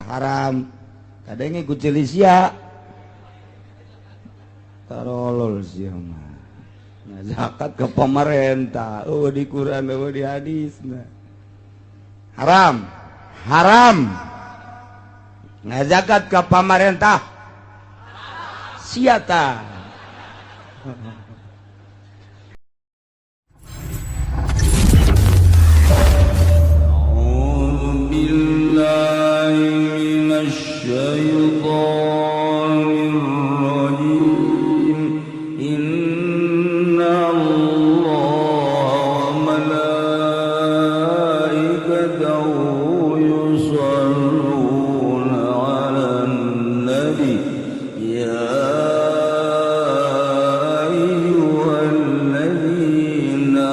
haram. Kadenge ku Celisia. Tarolol sia mah. Zakat ke pemerintah, oh di Quran, oh di hadis. Nah. Haram, haram. Ngazakat ke pemerintah, siata. A'udzu billahi minasy syaithanir rajim. Inna Allaha wa malaikatahu yusholluna 'alan nabi ya ayyuhalladzina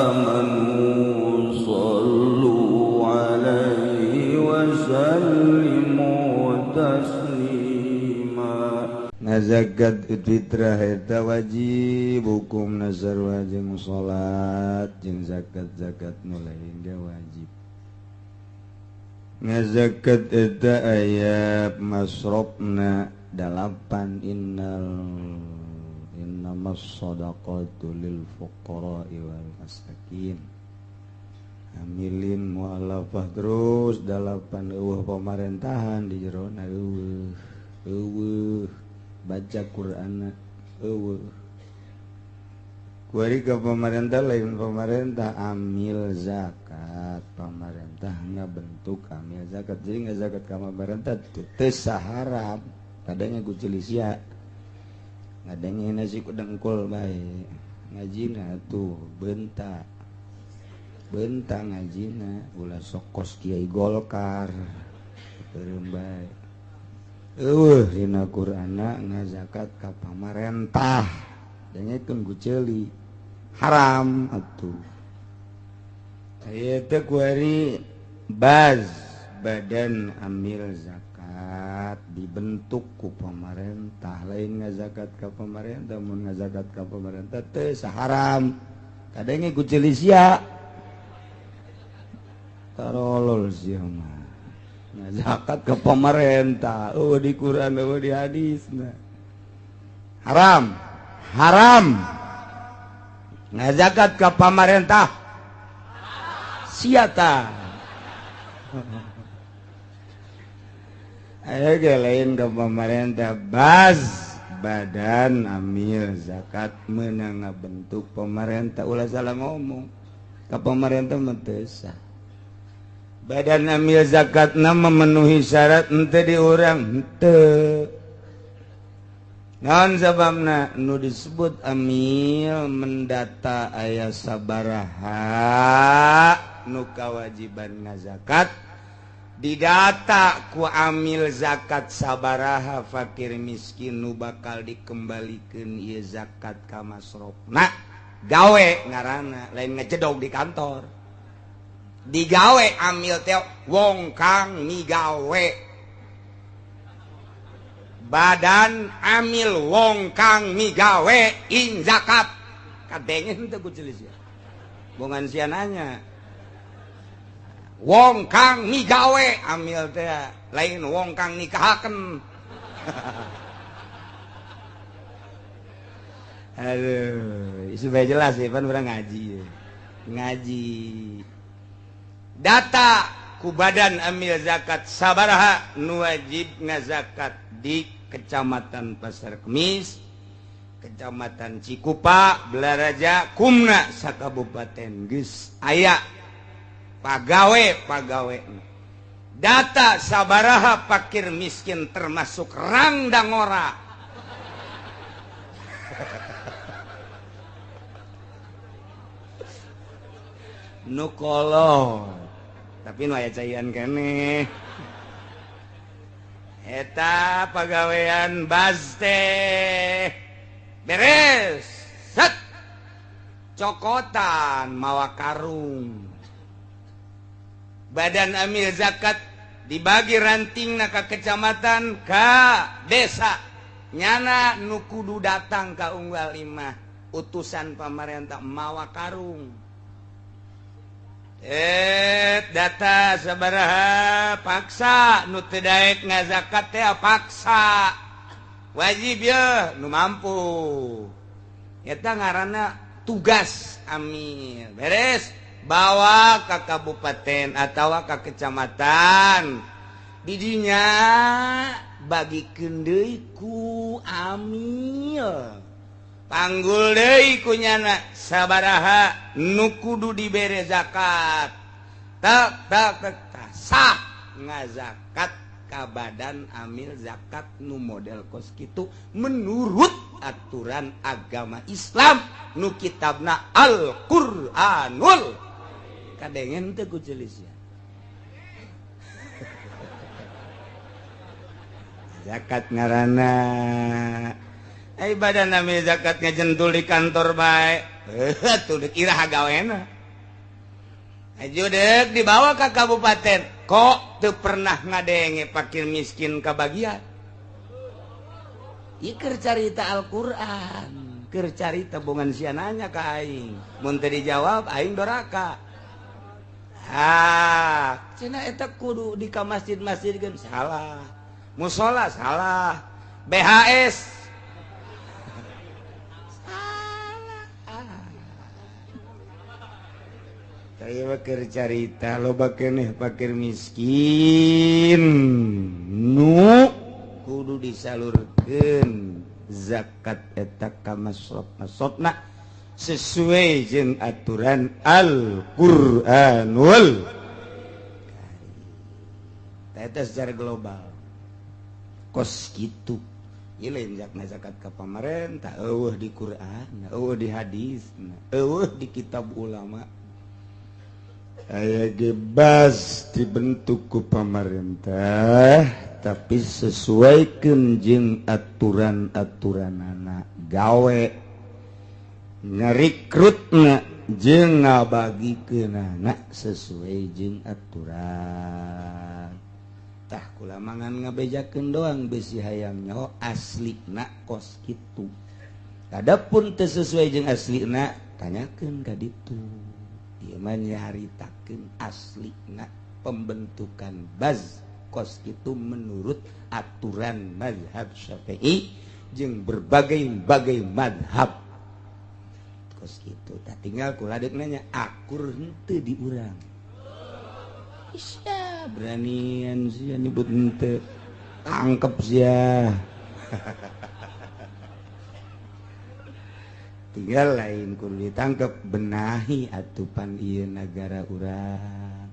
amanu shallu 'alaihi wa sallimu taslima. Zakat fitrah eta wajib hukum nazar jeung salat jeung zakat-zakat nu lain ge wajib. Ngazakat eta aya masrofna 8 innamas shadaqatu lil fuqara'i wal masakin. Amilin mualafah terus 8 eueuh pamarintahan di jerona eueuh eueuh baca Qur'an eueuh. Kuari ke pemerintah lain pemerintah amil zakat, pemerintah ngabentuk amil zakat. Jadi ngazakat ka pemerintah teu saharam. Kadangnya ku Cilisia. Ngadengna nasi ku dengkul bae. Ngajina tuh benta. Benta ngajina ulah sok kos kiai Golkar. Beureum bae. Eueuh dina Qur'anna ngazakat ka pamarentah. Dengekeun ku ceuli. Haram atuh. Aya teh kuari baz badan amil zakat dibentuk ku pamarentah, lain ngazakat ka pamarentah. Mun ngazakat ka pamarentah teu saharam. Kadenge ku ceuli sia. Tarolol sia mah. Zakat ke pemerintah, oh di Quran, oh di hadis. Nah. Haram, haram. Ngazakat ke pemerintah, siata. Ayo ge lain ke pemerintah, baz badan amil zakat meunang ngabentuk pemerintah. Ulah salah ngomong, ke pemerintah mah teu sah. Badan amil zakatna memenuhi syarat henteu di urang henteu. Naon sababna nu disebut amil mendata aya sabaraha nu kawajiban ngazakat didata ku amil zakat sabaraha fakir miskin nu bakal dikembalikeun ieu zakat ka masrofna. Gawe ngaranna lain ngecedog di kantor. Digawe amil teh wong kang migawe. Badan amil wong kang migawe ing zakat. Kadenge henteu ku ceuli sia. Bongan sia nanya. Wong kang migawe amil teh lain wong kang nikahakeun. Aduh, supaya jelas ya pan urang ngaji. Ngaji. Data ku badan amil zakat sabaraha nu wajib ngazakat di Kecamatan Pasar Kemis, Kecamatan Cikupa, Belaraja, Kumna sakabupaten geus aya pagawe-pagawe. Data sabaraha fakir miskin termasuk rangdangora. Nu kolot tapi nu aya caian keneh. Eta pagawean baz teh beres set cokotan mawa karung. Badan amil zakat dibagi rantingna ka kecamatan ka desa. Nyana nu kudu datang ka unggal imah utusan pamarentah mawa karung. Data sabaraha paksa nu teu daek ngazakat teh paksa wajib ya nu mampu eta ngaranna tugas amil beres bawa ke kabupaten atau ke kecamatan didinya bagikeun deui ku amil panggul deui ku nyana sabaraha nu kudu dibere zakat tak tak tak sah ngazakat ka badan amil zakat nu model kos kitu menurut aturan agama Islam nu kitabna Al-Qur'anul kadengen teu ku celis ya. Zakat ngaranna badan amil zakat ngajentul di kantor bae tuh dek iraha gawena aju dek dibawa ke kabupaten kok teu pernah ngadenge fakir miskin kabagian ieu keur carita Al-Qur'an keur carita bongan sia nanya ka aing mun teu dijawab aing doraka ah cenah eta kudu di ka masjid-masjid geun salah musola salah BHS keur carita loba keneh fakir miskin nu kudu disalurkeun zakat eta ka masraf-masrafna sesuai jeung aturan Al-Qur'anul Karim. Eta secara global kos kitu ieu lain zakat ka pamarentah eueuh di Quran, eueuh di hadis, eueuh di kitab ulama. Aya bebas dibentuk ku pamarentah tapi sesuaikan jeung aturan-aturanana gawe ngarikrutna jeung ngabagikeunana sesuai jeung aturan. Tah kula mangan ngabejakeun doang besi hayang nyaho aslina kos kitu. Adapun teu sesuai jeung aslina tanyakeun ka ditu. Ieu mah nyaritakeun aslina pembentukan baz kos kitu menurut aturan mazhab Syafi'i jeung berbagai-bagai mazhab kos kitu. Tah tinggal kula deuk nanya akur henteu di urang. Isya beranian sia nyebut henteu tangkep sia. Tinggal lain kudu ditangkep benahi atupan ieu nagara urang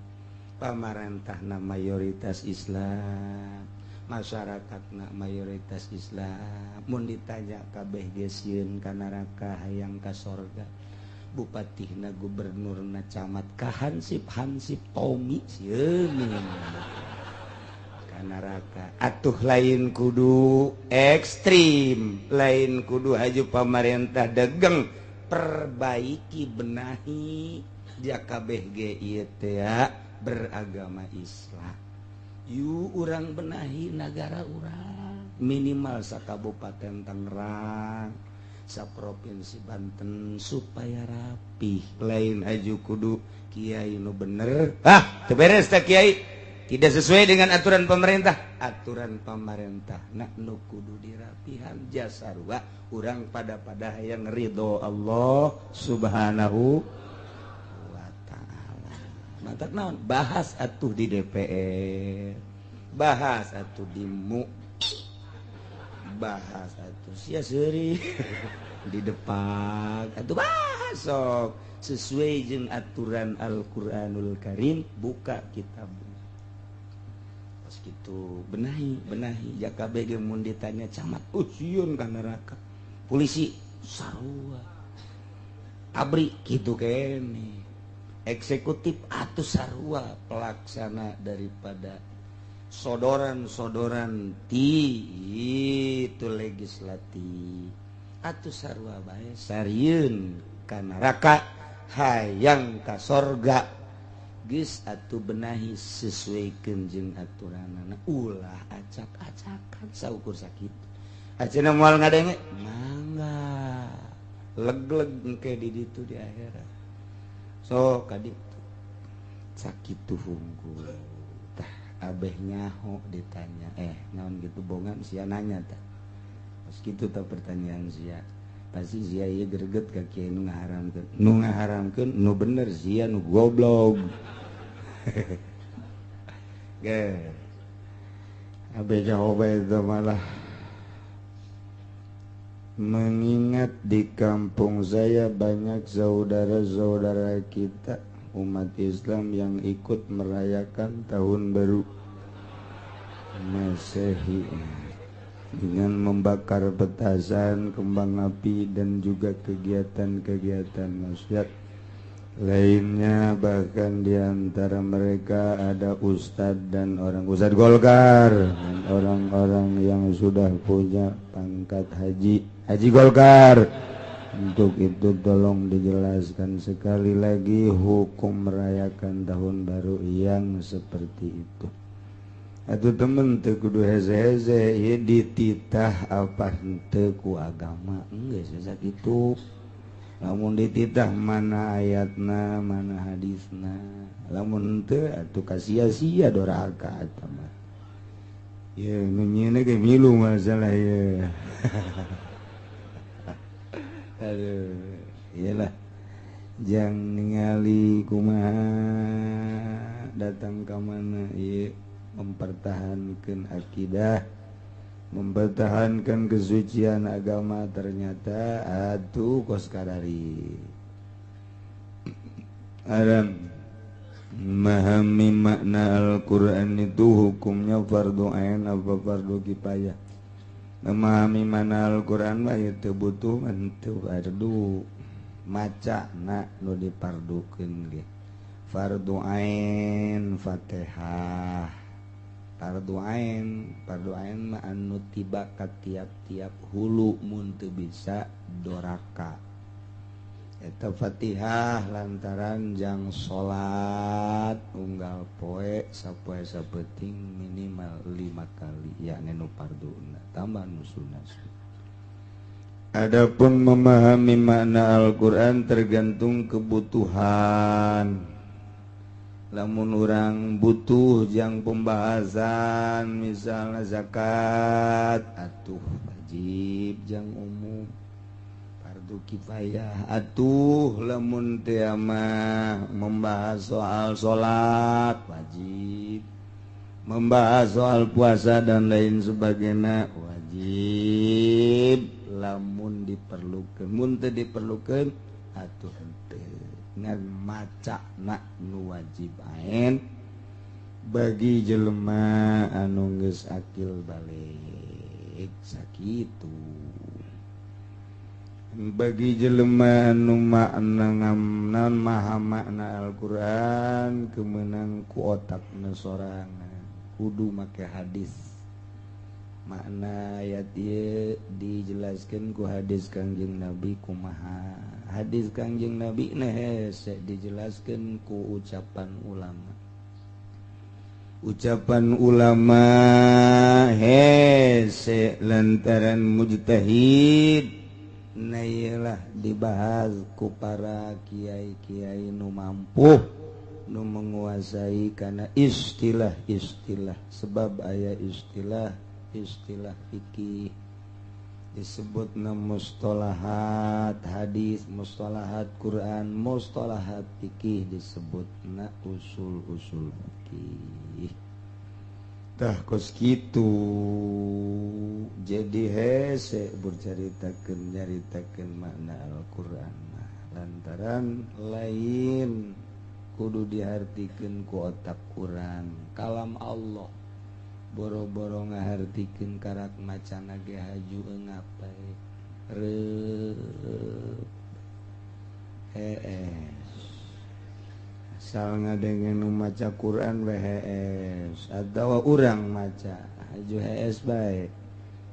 pamarentahna mayoritas Islam masyarakatna mayoritas Islam mun ditanya kabeh ge sieun ka neraka hayang ka sorga bupatihna gubernurna camat ka hansip-hansip Tommy sieun ka neraka. Atuh lain kudu ekstrim lain kudu haju pamarentah degeng perbaiki benahi jaka BG ieu teh beragama Islam yu urang benahi nagara urang minimal sakabupaten Tangerang saprovinsi Banten supaya rapih lain haju kudu kiai nu bener ah teu beres teh kiai tidak sesuai dengan aturan pemerintah. Aturan pemerintah nak nu kudu dirapihan jasa sarua urang pada hayang ridho Allah Subhanahu wa taala. Mantak naon bahas atuh di DPR, bahas atuh di MUI, bahas atuh sia seuri di depan atuh bahas sok sesuai jeung aturan Al-Qur'anul Karim buka kitab. Gitu benahi benahi jaka BG mun ditanya camat sieun ka neraka polisi sarua abri kitu kene eksekutif atuh sarua pelaksana daripada sodoran-sodoran ti itu legislatif atuh sarua bae sarieun ka neraka hayang ka sorga geus atuh benahi sesuaikeun jeung aturanana ulah acak-acakan saukur sakitu ayeuna moal ngadenge mangga leg-leg engke di ditu di akhirat so ka ditu. Sakitu hungkul. Tah abeh nyaho ditanya, naon gitu bongan sia nanya tah. Pas kitu tah pertanyaan sia. Pasti sia ieu greget ka kiai nu ngaharamkeun. Nu ngaharamkeun nu bener sia nu goblok. Ge. Abeh jawab itu malah. Mengingat di kampung saya banyak saudara-saudara kita umat Islam yang ikut merayakan tahun baru Masehi dengan membakar petasan, kembang api, dan juga kegiatan-kegiatan maksiat lainnya. Bahkan di antara mereka ada ustadz dan orang ustadz Golkar dan orang-orang yang sudah punya pangkat haji, haji Golkar. Untuk itu tolong dijelaskan sekali lagi hukum merayakan tahun baru yang seperti itu. Atuh temen teu kudu heze-heze ieu dititah apa henteu ku agama, geus sakitu. Lamun dititah mana ayatna, mana hadisna. Lamun henteu atuh kasia-sia doraka eta mah. Ye nu nyieuna ge milu masalah ye. Aduh, iyalah. Jang ningali kumaha datang ka mana ieu mempertahankan akidah, mempertahankan kesucian agama, ternyata atuh kos kadari. Alam memahami makna Al-Quran itu hukumnya fardu ain apa fardu kifayah? Memahami makna Al-Quran mah itu butuh henteu fardu, maca na nu dipardukeun ge. Fardu ain Fatihah, fardu ain mah anu tiba ka tiap-tiap hulu mun teu bisa doraka. Eta Fatihah lantaran jang salat unggal poe sapoe sapeuting minimal 5 kali, yakni nu farduna tambah nu sunnah. Adapun memahami makna Al-Quran tergantung kebutuhan. Lamun urang butuh jang pembahasan misalnya zakat atuh wajib jang umum, fardu kifayah atuh. Lamun teh mah membahas soal salat wajib, membahas soal puasa dan lain sebagainya wajib lamun diperlukeun. Mun teu diperlukeun atuh henteu. Ngan maca na nu wajib ain bagi jelema anu geus akil balik sakitu. Bagi jelema anu makna ngamnan maha makna Al-Qur'an kemenang ku otakna sorangan kudu make hadis. Makna ayat ieu dijelaskeun ku hadis Kangjeng Nabi kumaha. Hadis Kangjeng Nabi na hese dijelaskeun ku ucapan ulama. Ucapan ulama hese lantaran mujtahid na ieu dibahas ku para kiai-kiai nu mampu nu menguasai kana istilah-istilah. Sebab aya istilah istilah fikih disebutna mustalahat hadis, mustalahat Quran, mustalahat fikih disebutna usul-usul fikih. Tah kos kitu. Jadi hese bercaritakeun nyaritakeun makna Al-Qur'an mah lantaran lain kudu dihartikeun ku otak urang. Kalam Allah boro-boro ngahartikeun karak macana ge haju ngapai reup hees. Asal ngadenge nu maca Quran we hees atawa urang maca haju hees bae.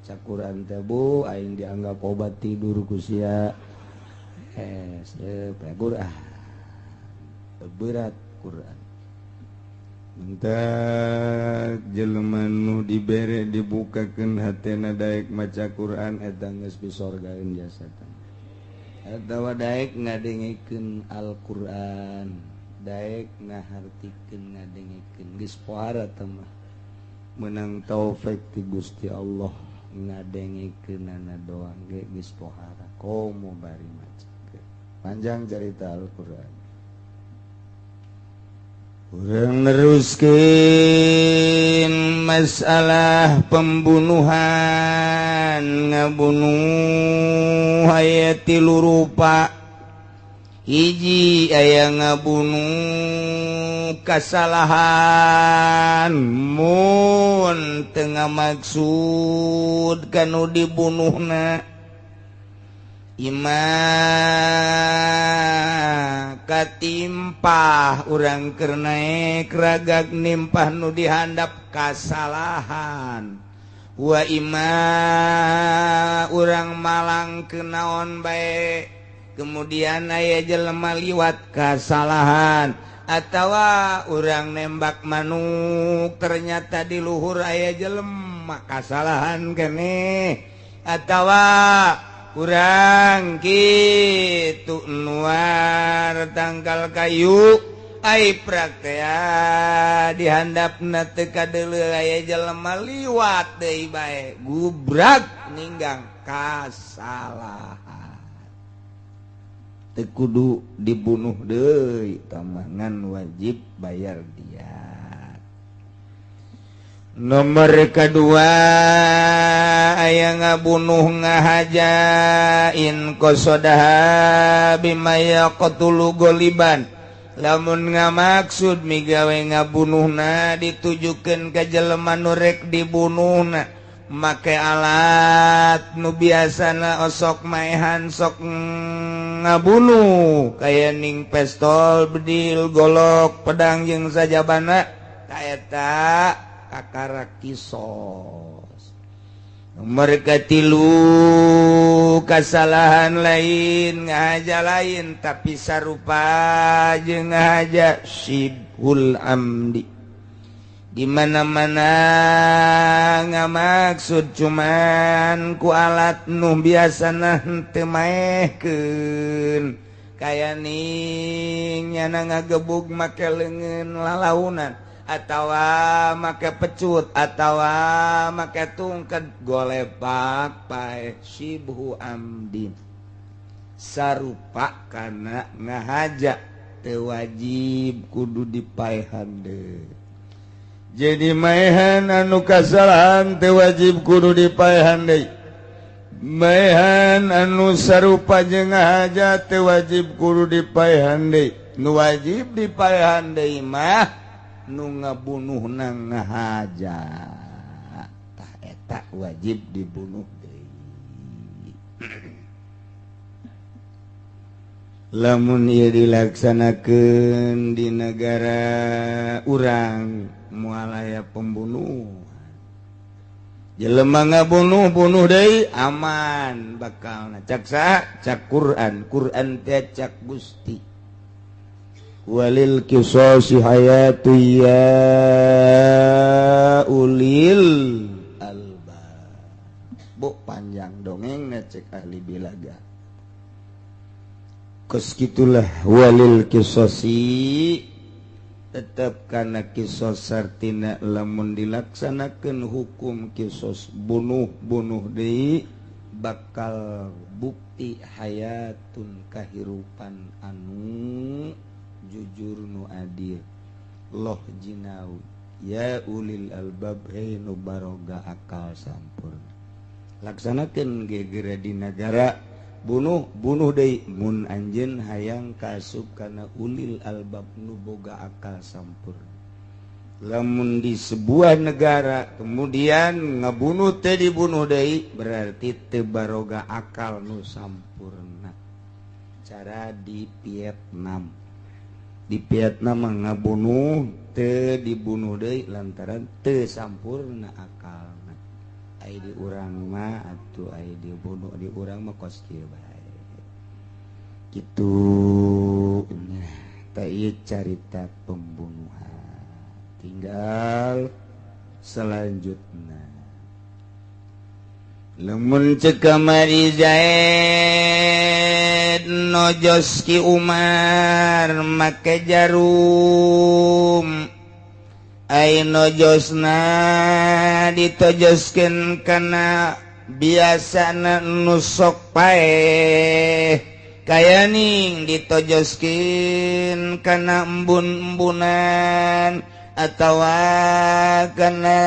Ca Quran teh bu aing dianggap obat tidur ku sia. Hees reup Quran. Berat Quran. Mentak jelema nu dibere dibukakeun hatena daek maca Quran eta geus disorgaeun jasad. Atawa daek ngadengekeun Al-Qur'an, Daek ngahartikeun ngadengikeun geus pohara teh mah meunang taufik ti Gusti Allah ngadengikeunana doang ge geus pohara komo bari macakeun panjang cerita Al-Qur'an. Urang neruskeun masalah pembunuhan ngabunuh aya tilu rupa. Hiji aya ngabunuh kasalahan mun teu ngamaksud kanu dibunuhna ima katimpah urang keur naek ragag nimpah nu dihandap kasalahan wa ima urang malang kenaon bae kemudian aya jelema liwat kasalahan atawa urang nembak manuk ternyata di luhur aya jelema kasalahan keneh atawa urang kitu nuar tangkal kayu ai praktea dihandapna teu kadeuleu aya jelema liwat deui bae gubrak ninggang kasalahan teu kudu dibunuh deui tamangan wajib bayar diat. Nomor kedua aya ngabunuh ngahaja in qasodaha bima yaqtulu goliban lamun ngamaksud migawe ngabunuhna ditujukeun ka jelema nu rek dibunuhna make alat nu biasana osok maehan sok ngabunuh kaya ning pistol bedil golok pedang jeung sajabana kaeta kakara kisos. Nomor katilu kasalahan lain ngahaja lain tapi sarupa jeung ngahaja sibhul amdi di mana-mana ngamaksud cuman ku alat nu biasana henteu maehkeun kaya ning nyana ngagebug make leungeun lalaunan atawa make pecut atawa make tungket golepak paeh sibhu amdin sarupa kana ngahaja teu wajib kudu dipaehan deui. Jadi maehan anu kasalahan teu wajib kudu dipaehan deui. Maehan anu sarupa jeung ngahaja teu wajib kudu dipaehan deui. Nu wajib dipaehan deui mah nu ngabunuhna ngahaja. Tah eta wajib dibunuh deui. Lamun ieu dilaksanakeun di negara urang moal aya pembunuhan. Jelema ngabunuh bunuh deui aman bakalna. Cak saha? Cak Quran. Quran teh cak Gusti. Walil qisasi hayatu ya ulil albab. Bu panjang dongeng cek ahli bilaga. Kos gitulah walil qisasi tetap karena kisos sartina lamun dilaksanakan hukum kisos bunuh-bunuh deui bakal bukti hayatun kahirupan anu jujur nu adil loh jinau ya ulil albab hei nu baroga akal sampurna laksanakeun gegere di nagara bunuh bunuh deui mun anjeun hayang kaasup kana ulil albab nu boga akal sampurna. Lamun di sebuah negara kemudian ngabunuh teh dibunuh deui berarti teu baroga akal nu sampurna. Cara di Vietnam, di Vietnam mah ngabunuh teu dibunuh deui lantaran teu sampurna akalna. Ai di urang mah atuh ai dibunuh di urang mah kos kieu bae. Kitu nya teh ieu carita pembunuhan. Tinggal selanjutnya. Lamun cek kamari Zaid nojos Ki Umar make jarum ai nojosna ditojoskeun kana biasana nu sok paeh kayaning ditojoskeun kana embun-embunan atawa kana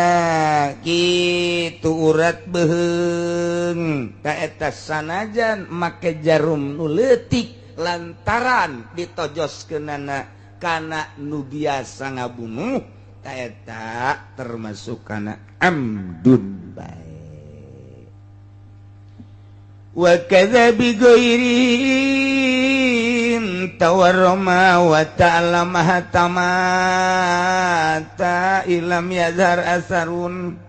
kitu urat beuheung ka eta sanajan make jarum nu leutik lantaran ditojoskeunana kana nu biasa ngabunuh ka eta termasuk kana amdun bae. Wa kadza bi ghairin tawarrama wa ta'lama tamata ilam yazhar asarun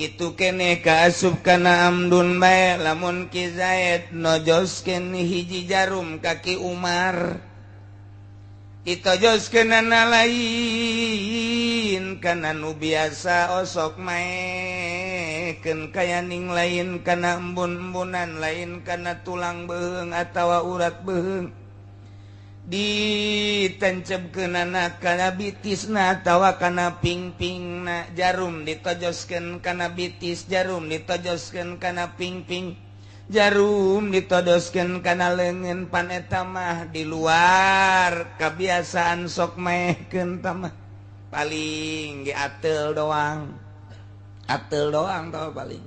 itu kene kaasup kana amdun bae lamun Ki Zaid nojoskeun hiji jarum ka Ki Umar ditojoskeunana lain kana nu biasa osok maehkeun kayaning lain kana embun-embunan lain kana tulang beuheung atawa urat beuheung ditancapkeunana kana bitisna atawa kana pingpingna jarum ditojoskeun kana bitis jarum ditojoskeun kana pingping jarum ditodoskeun kana leungeun pan eta mah di luar kebiasaan sok maehkeun tah mah paling ge ateul doang tau paling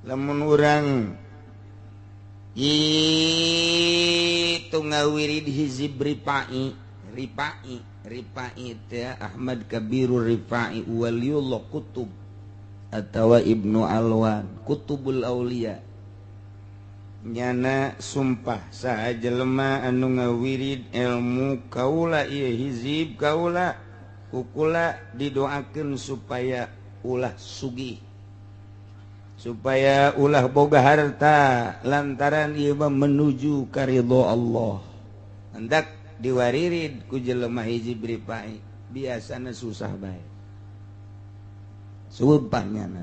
lamun urang itu ngawirid hizib Rifa'i Rifa'i Rifa'i teh Ahmad Kabirur Rifa'i waliullah kutub atawa Ibnu Alwan Kutubul Aulia nyana sumpah saha jelema anu ngawirid ilmu kaula ieu hizib kaula kukula didoakeun supaya ulah sugih supaya ulah boga harta lantaran ieu mah menuju ka ridho Allah. Hendak diwaririd ku jelema hizib Rifa'i biasana susah bae sumpah nyana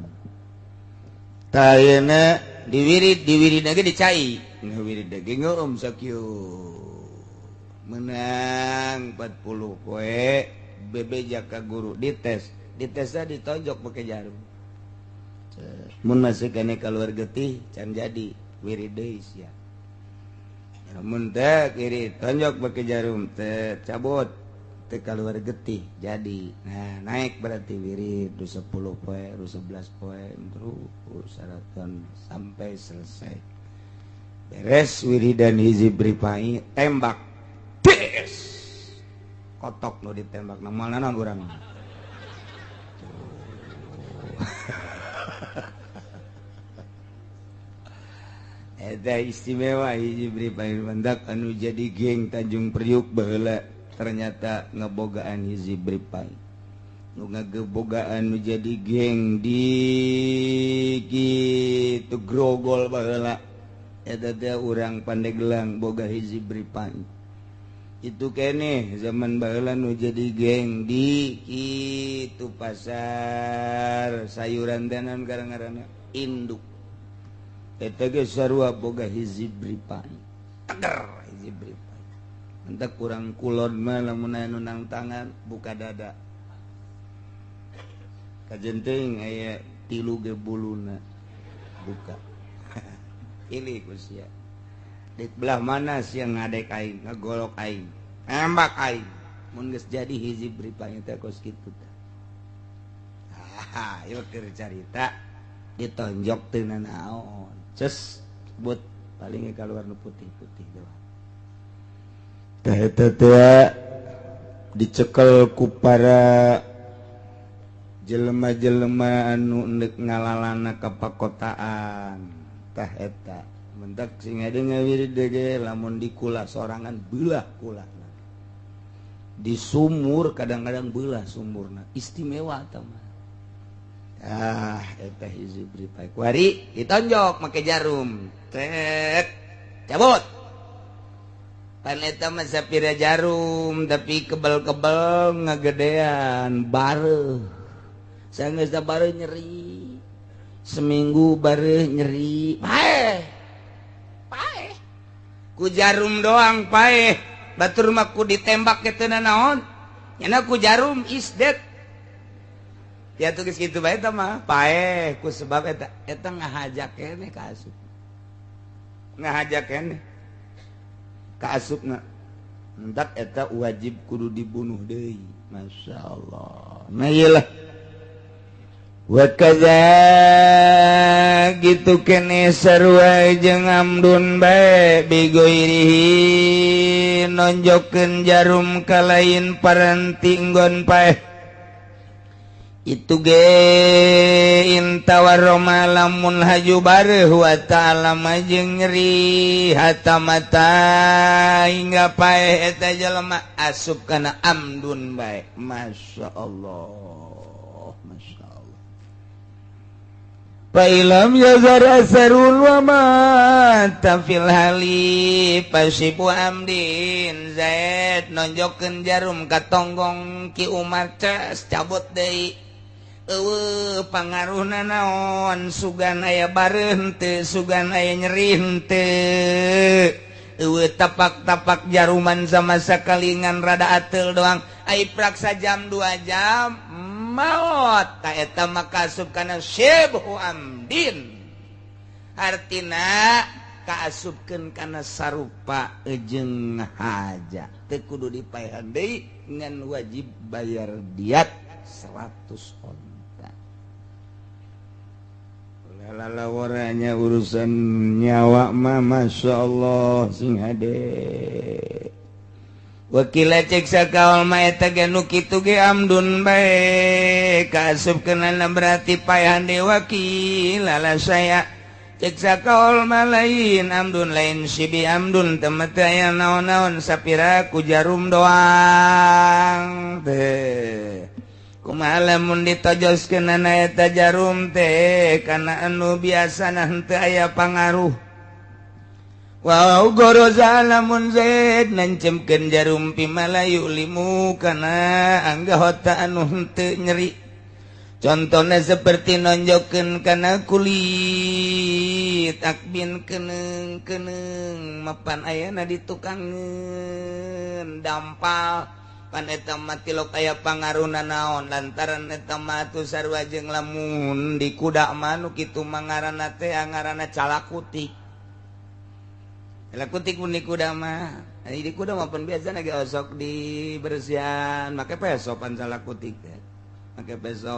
tayana diwirid diwirid lagi dicai ngawirid lagi ngeueum sakieu menang 40 poe bebeja ka guru dites ditesna ditonjok make jarum mun masih kene keluar getih can jadi wirid deui sia mun teh kiri tonjok make jarum teh cabut teh keluar getih jadi nah naik berarti wirid 10 poe 11 poe terus saraton sampai selesai beres wiridan hizib Rifa'i tembak des kotok nu ditembak na moal naon urang. Eta istimewa hizib Rifa'i mandak anu jadi geng Tanjung Priuk baheula ternyata ngebogaan hizib Rifa'i nu ngagebogaan nu jadi geng di kitu grogol baheula eta teh urang Pandeglang boga hizib Rifa'i itu keneh zaman baheula nu jadi geng di kitu pasar sayuran tenan gara-garana induk eta ge sarua boga hizib Rifa'i teger hizib Rifa'i entak kurang kulon mah lamun aya nu nang tangan buka dada kajenting aya tilu ge buluna buka pilih ku sia di belah mana sia ngadek aing ngagolok aing nembak aing mun geus jadi hizib Rifa'i teh kos kitu tah. Ah ieu keur carita ditonjok teu nanaon ces but paling keluar nu putih-putih doang tah eta teh dicekel ku para jelema-jelema anu endek ngalalana ka pakotaan tah eta mentak sing ade ngawirid ge lamun dikula sorangan beulah kulana di sumur kadang-kadang beulah sumurna istimewa tah mah. Ah eta hizib Rifa'i kuari ditonjok make jarum tet cabut pan eta mah sapira jarum tapi kebel-kebel ngagedean bareuh sanggeus bareuh nyeri Seminggu bareuh nyeri paeh. Paeh. Ku jarum doang paeh. Batur mah ku ditembak ke teu naon. Nyana ku jarum is dead. Ya tuh geus kitu bae eta mah paeh ku sebab eta eta ngahaja keneh ka asup. Ngahaja keneh ka asupna. Entak eta wajib kudu dibunuh deui. Masya Allah. Nah iyalah. Wa kaza gitu kene sarua jeung amdun bae bigoirihi nonjokeun jarum ka lain paranti nggon paeh. Itu ge intawarroma lamun haju bareuh wa ta'ala jeung nyeri hatta mata hingga paeh eta jelema asup kana amdun bae. Masya Allah, Masya Allah. Fa ilam yazar asarul wa mata fil hali pasibu amdin. Zaid nonjokeun jarum ka tonggong Ki Umar ces cabut deui. Eueuh pangaruhna naon sugan aya bareuh henteu sugan aya nyeri henteu. Eueuh tapak-tapak jaruman sama sakali ngan rada ateul doang. Ai praksa jam 2 jam maot ta eta mah kaasup kana syibhu amdin. Artina kaasupkeun kana sarupa jeung haja. Teu kudu dipaehan deui ngan wajib bayar diat 100 onta. Lalawaranya urusan nyawa mah Masya Allah sing hade. Wakila cek sakaol ma eta ge nu kitu ge amdun bae kaasupkeunana berarti paehan deui wakila la saya. Cek sakaol ma lain amdun lain sibi amdun teu aya naon-naon sapira ku jarum doang teh. Kumaha lamun ditojoskeunana eta jarum teh kana anu biasana henteu aya pangaruh. Wow goroza lamun Zaid nancemkeun jarum pimalayu limu kana anggota anu henteu nyeri. Contohna seperti nonjokeun kana kulit akbin keneung-keneung mapan ayana di tukangeun dampal pan eta mah tilok aya pangaruna naon lantaran eta mah atuh sarua jeung lamun di kuda mah nu kitu mah ngaranna teh ngaranna calakutik. Calakutik mun di kuda mah. Di kuda mah pun biasana ge osok dibersihan make peso pan calakutik teh. Make peso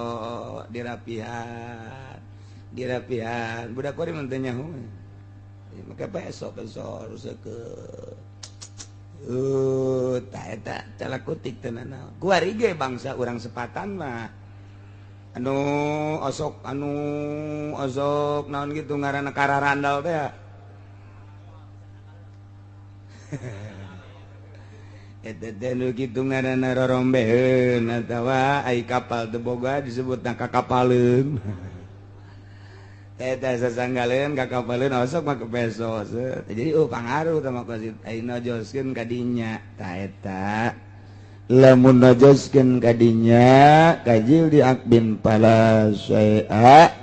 dirapihan. Dirapihan budak kuari mun teu nyaho. Make peso peso ruseukeun. Ta eta calakutik teh naon. Kuari ge bangsa urang sepatan mah. Anu osok naon gitu ngaranna kararandal teh. Eta teh nu kitu ngaranna rorombeheun atawa ai kapal teu boga disebutna kakapaleun. Eta sasanggaleun kakapaleun osok mah kepeso. Jadi pangaruh tah mah ai nojoskeun ka dinya. Tah eta lamun nojoskeun ka dinya kajil di akbin pala syai'a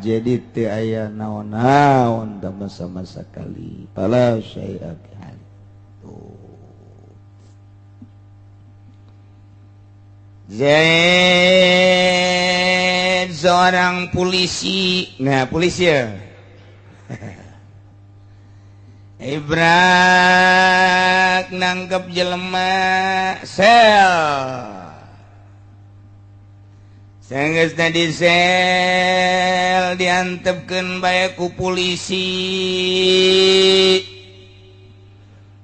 jadi teu aya naon-naon tah sama sakali pala syai'a. Zaid seorang polisi. Nah, polisi ya. Ibrak nangkep jelema sel. Sanggeusna di sel diantepkeun bae ku polisi.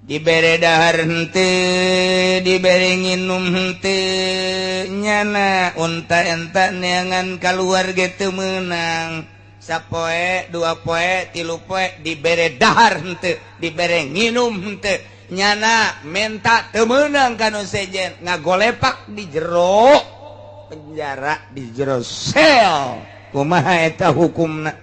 Dibere dahar henteu, dibere nginum henteu, nyana unta enta neangan kaluar ge teu meunang. Sapoe, dua poe, tilu poe dibere dahar henteu, dibere nginum henteu, nyana menta teu meunang kanu sejen, ngagolepak di jero penjara, di jero sel. Kumaha eta hukumna?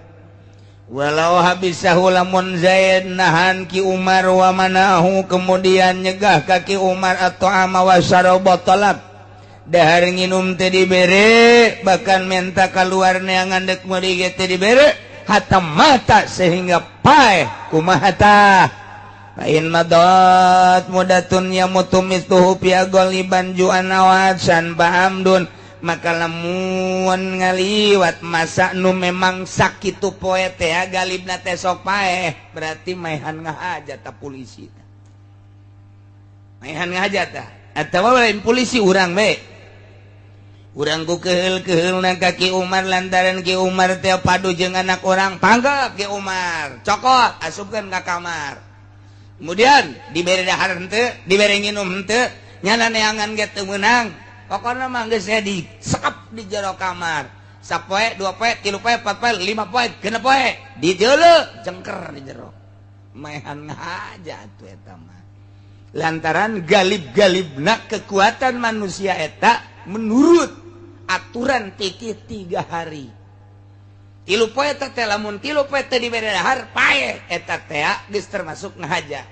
Walau habisahu lamun Zaid nahan Ki Umar wa manahu kemudian nyegah ka Ki Umar atau ama wa syaraba talab Dahar nginum teh dibere, bahkan menta keluar neangan dek meuli ge teh dibere, hatta mata sehingga paeh kumaha tah. Lain madot mudatun yamutu misluhu fi ghaliban ju'an awasan ba'amdun, maka lamun ngaliwat masa nu memang sakitu poe teh galibna teh sok paeh, berarti maehan ngahaja ta polisi. Maehan ngahaja tah. Atawa lain polisi urang bae. Urang ku keheul-keheulna ka Ki Umar lantaran Ki Umar teh padu jeung anak urang, panggep Ki Umar, cokot asupkeun ka kamar. Kemudian dibere dahar henteu, dibere nginum henteu, nyana neangan ge teu meunang. Pokona mah geus disekep di jero kamar. Sapoe, dua poe, tilu poe, empat poe, lima poe, genep poe, dijeuleuh jengker di jero. Maehan ngahaja atuh eta mah. Lantaran galib-galibna kekuatan manusia eta menurut aturan fikih 3 hari. Tilu poe teh lamun tilu poe teh dibere dahar paeh eta teh geus termasuk ngahaja.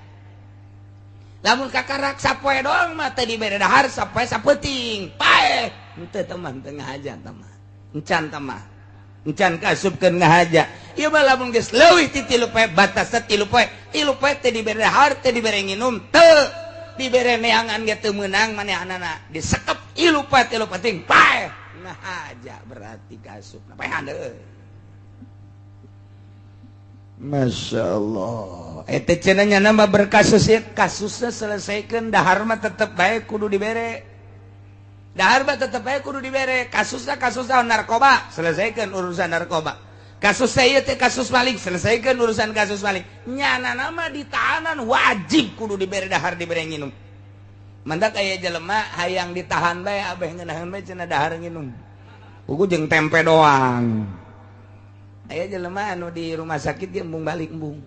Lamun kakarak sapoe doang mah teh dibere dahar sapoe sapeuting paeh henteu teh mah teu ngahaja teh mah. Encan teh mah. Encan kaasupkeun ngahaja. Ieu mah lamun geus leuwih ti tilu poe batasna tilu poe. Tilu poe teh dibere dahar teh dibere nginum teu dibere neangan ge teu meunang manehanana disekep tilu poe tilu peuting paeh. Ngahaja berarti kasupna paehan deui. Masya Allah. Eta cenah nya mah berkasus ya, kasusnya selesaikan, dahar mah tetep bae kudu dibere. Dahar mah tetep bae kudu dibere. Kasusnya kasusnya narkoba, selesaikan urusan narkoba. Kasus saya teh kasus maling, selesaikan urusan kasus maling. Nyana nama ditahanan wajib kudu dibere dahar dibere nginum. Mantak aya jelema hayang ditahan bae abeh ngeunaheun bae cenah dahar nginum. Buku jeung tempe doang. Aya jelema anu di rumah sakit dia embung balik embung.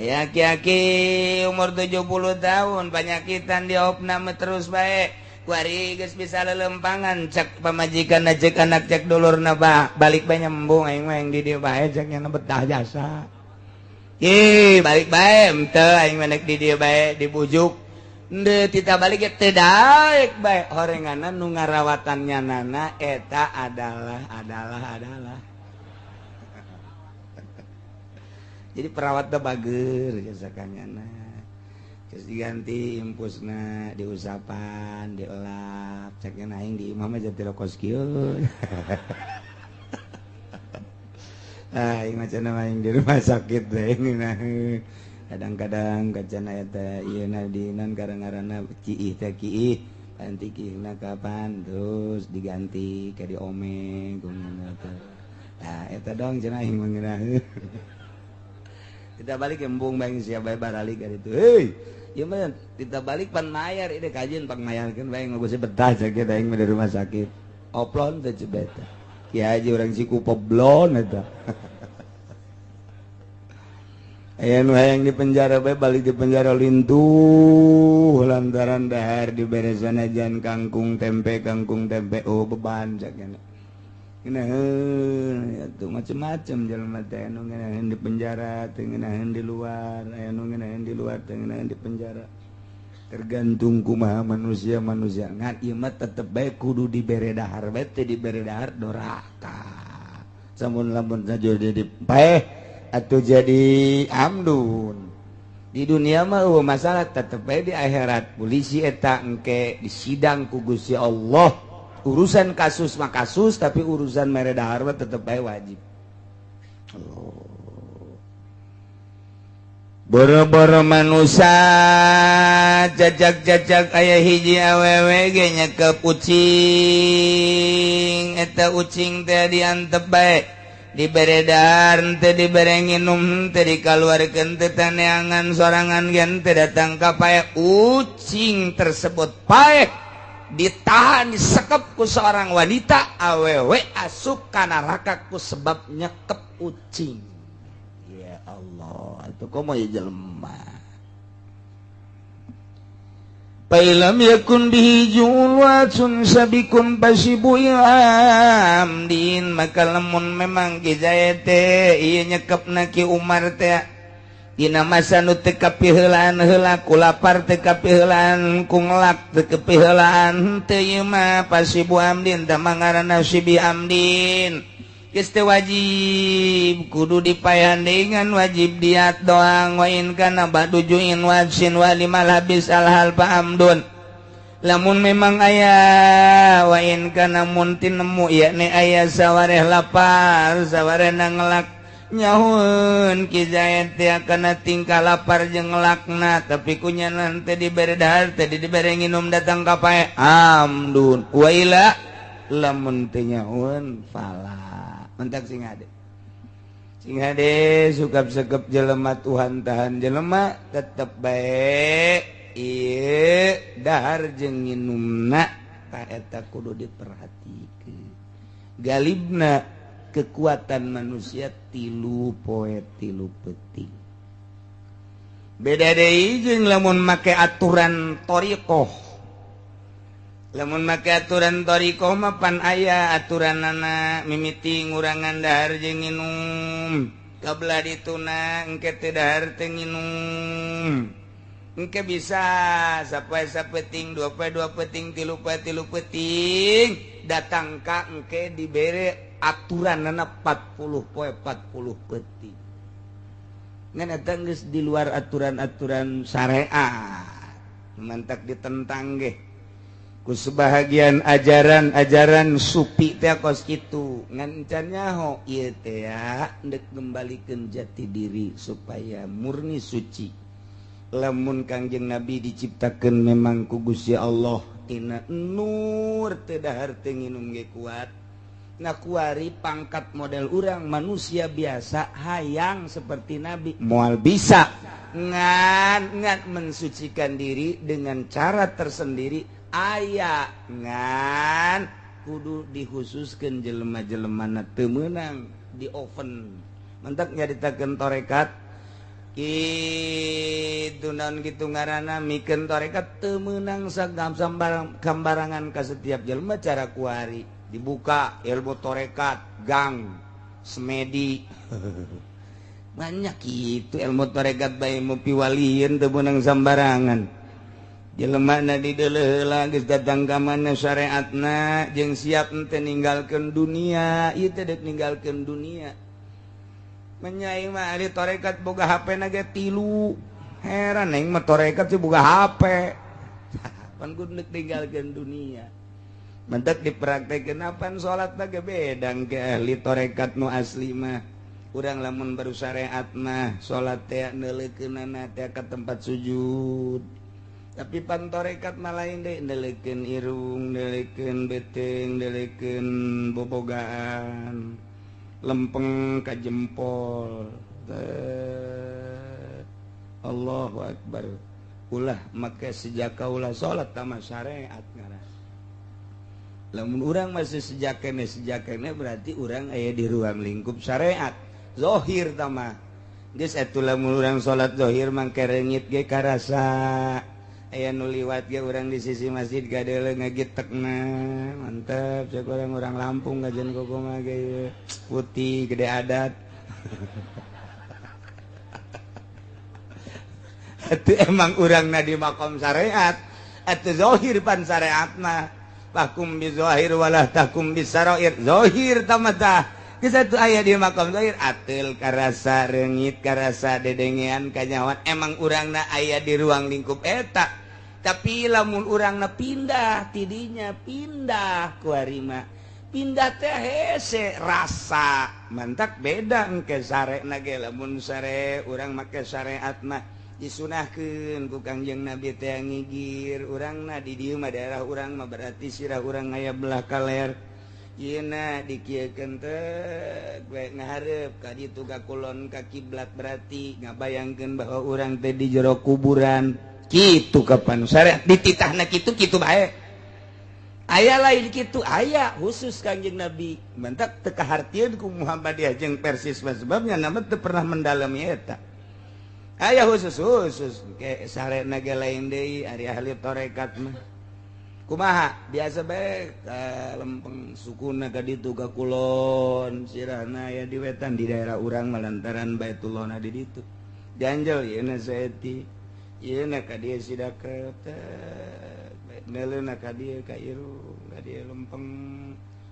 Aya aki-aki umur 70 tahun panyakitan diopname terus bae. Kuari geus bisa lelempangan cek pamajikan cek anak cek dulurna balik bae nyembung aing mah di dieu bae cek nya betah jasa. Ih balik bae henteu aing mah di dieu bae dibujuk. Henteu tita balik ge teu daek bae horenganna nu ngarawatan nyanana eta adalah. Jadi perawat teh bager jasakanyana. Terus diganti impusna, diusapan, dielap, ceknya aing di imah mah jadi lokos kieu. Ah, aing mah cenah aing di rumah sakit teh kadang-kadang kacana eta ieu na dinan karang-ngaranna ciih teh kiih, ganti kiihna kapan terus diganti ka diomeng kumaha teh. Tah eta dong cenah aing mah ngeunaheun. Kita balik embung bang siapa baralik ka ditu. Hei, ieu mah kita balik pan mayar ieu kajian pang mayarkeun bae geus betah sakit aing mah di rumah sakit. Oplon teh cebeta. Ki haji urang Cikupa blon eta. Aya nu hayang di penjara bae balik di penjara lintuh lantaran dahar dibere sanajan kangkung tempe oh beban cakna. Ngeunaheun atuh macem-macem jelema teh anu ngeunaheun di penjara teu ngeunaheun di luar, aya nu ngeunaheun di luar teu ngeunaheun di penjara. Tergantung kumaha manusia-manusia. Ngan ieu mah tetep bae kudu dibere dahar bae teu dibere dahar doraka. Samun lamun saja jadi paeh atau jadi amdun. Di dunia mah eueuh masalah tetep bae di akhirat polisi eta engke disidang ku Gusti Allah. Urusan kasus mah kasus, tapi urusan mere dahar mah tetep bae wajib. Oh. Boro-boro manusia jajak-jajak aya hiji awewe ge nyekep ucing, eta ucing teh diantep bae, dibere dahar teu dibere nginum teu dikaluarkeun teu taneangan sorangan ge teu datang ka paeh ucing tersebut paeh ditahan disekep ku seorang wanita awewe asup ka neraka ku sebab nyekep ucing. Ya Allah, itu komo ya jelema. Failam yakun bihi julwatun sabikun pasibu amdin, maka lamun memang ki Zaid teh ieu nyekepna Ki Umar teh Dina masa nu teu kapiheulaan heula ku lapar teu kapiheulaan ku ngelak teu kapiheulaan teu ieu mah pasibu amdin tah mangaranna sibi amdin. Geus teu wajib kudu dipaehan deui ngan wajib diat doang wa in kana ba'du ju'in wajsin wa limal habis al hal fa amdun. Lamun memang aya wa in kana mun tinemu yakni aya sawareh lapar sawareh ngelak nyahun Ki Zaid teh kana tingkah lapar jeung ngelakna tapi kunya nanti dibere dahar teh dibere nginum datang ka pae amdun wa ila lamun teu nyahun fala mentak sing hade sing hade sukap sekep jelema Tuhan tahan jelema tetep bae ieu dahar jeung nginumna ta eta kudu diperhatikeun galibna kekuatan manusia 3 poe 3 peuting beda deui jeung lamun make aturan thariqah lamun make aturan thariqah mah pan aya aturanana mimiti ngurangan dahar jeung nginum kabelah dituna engke teu dahar teu nginum engke bisa sapoe sapeting 2 poe 2 peuting 3 poe 3 peuting datang ka engke dibere aturan nana 40 poe 40 peuting ngan eta geus di luar aturan-aturan syariat mantak ditentang ge ku sebahagian ajaran-ajaran supi teh kos kitu ngan can nyaho ieu teh ndek ngembalikeun jati diri supaya murni suci lamun Kangjeng Nabi diciptakeun memang ku Gusti Allah tina nur teu dahar teu nginum ge kuat. Nah kuari pangkat model urang manusia biasa hayang seperti Nabi moal bisa ngan ngan mensucikan diri dengan cara tersendiri aya ngan kudu dikhususkan jelema-jelemana teu meunang di oven mentak nyaritakeun tarekat kitu naon kitu ngaranna mikeun tarekat teu meunang sagambarang gambarangan ka setiap jelema cara kuari dibuka ilmu torekat gang semedi banyak itu ilmu torekat bae mu piwalieun teu meunang sambarangan jelema na dideuleuh heula geus datang ka mana syariatna jeung siap henteu ninggalkeun dunia ieu teh deuk ninggalkeun dunia menyai mah ahli torekat boga HP na ge 3 heran aing mah torekat sih boga HP pan kudu deuk ninggalkeun dunia mentek dipraktekeun apaan salat ge beda ke ahli torekat nu asli mah urang lamun baru syariat mah salat teh neuleukeunana teh ka tempat sujud tapi pan torekat mah lain deui neuleukeun irung neuleukeun beuteung neuleukeun bobogaan lempeng ka jempol Allahu akbar ulah make sejaka ulah salat tama syariat ngaran lamun urang masih sejakene berarti urang aya di ruang lingkup syariat zahir tama geus atuh lamun urang salat zahir mangke reungit ge karasa aya nu liwat ge urang di sisi masjid gadeuleu ngagitekna mantep cek urang Lampung ngajen kokomaha ge putih gede adat atuh emang urangna di makom syariat atuh zahir pan syariatna tahkum bi zahir walah tahkum bi sarair zahir tamata geus atuh aya di makom zahir ateul karasa reungit karasa dedengean kanyawan emang urangna aya di ruang lingkup eta tapi lamun urangna pindah tidinya pindah ku harima pindah teh hese rasa mantak beda engke sarena ge lamun sare urang make syariat mah disunahkeun ku Kangjeng Nabi teh ngigir urangna di dieu mah daerah urang mah berarti sirah urang aya belah kaler yeuna dikieukeun teh we ngahareup ka ditu ka kulon ka kiblat berarti ngabayangkeun bahwa urang teh di jero kuburan kitu kapan syariat dititahna kitu kitu bae aya lain kitu aya khusus Kangjeng Nabi mentak teu kahartieun ku Muhammadiyah jeung Persis sebabnya nama teu pernah mendalami eta aya khusus khusus ke sarena ge lain deui ari ahli tarekat mah kumaha biasa bae lempeng sukuna ka ditu ka kulon sirahna aya di wetan di daerah urang malantaran Baitullahna di ditu Ganjel ieu na saeutik. Ieu na ka dieu sidakep teh. Neuleuh ka dieu ka irung, ka dieu lempeng.